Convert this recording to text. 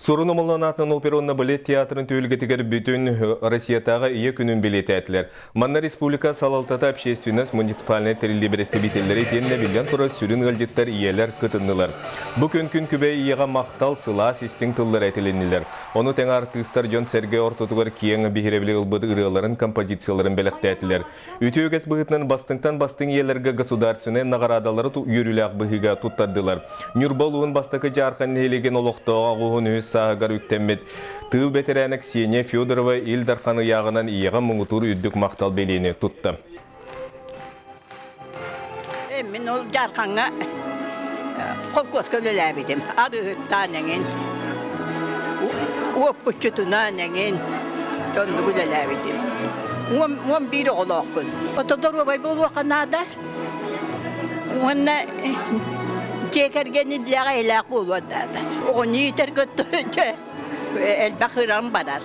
Сурун Омоллоон аатынан опера уонна балет театрын түһүлгэтигэр бүтүн Россиятааҕы Ийэ күнүн бэлиэтээтилэр. Манна республика салалтата, общественность, муниципальнай тэриллии бэрэстэбиитэллэрэ итиэннэ биллэн турар сүрүн ыалдьыттар ийэлэр кытыннылар. Бу күн күн күбэй ийэҕэ махтал, сылаас, истиҥ тыллара этилиннилэр. Ону тэҥэ артыыстар дьон-сэргэ ортотугар киэҥ биһирэбили ылбыт ырыаларын, композицияларын бэлэхтээтилэр. Үтүө үгэс быһыытынан бастыҥтан бастыҥ ийэлэргэ государственнай наҕараадалары үөрүүлээх быһыыга туттардылар. Ньурба улууһун бастакы Дьаархан нэһилиэгин олохтооҕо аҕыһын үһүс сааһыгар үктэммит тыыл бэтэрээнэ Ксения Федорова Ил Дархан ыйааҕынан ийэҕэ муҥутуур үрдүк махтал бэлиэни тутта. Мин ол Дьаархаҥҥа холкуоска үлэлээбитим. Арыыһыттаан эҥин, уоппуччутунаан эҥин дьоннук үлэлээбитим. 11 оҕолоохпун. Ото доруобай буолуохха наада. Уонна дьиэ кэргэн иллээх эйэлээх буолуон наада. Оҕону иитэргэ элбэх ырам барар.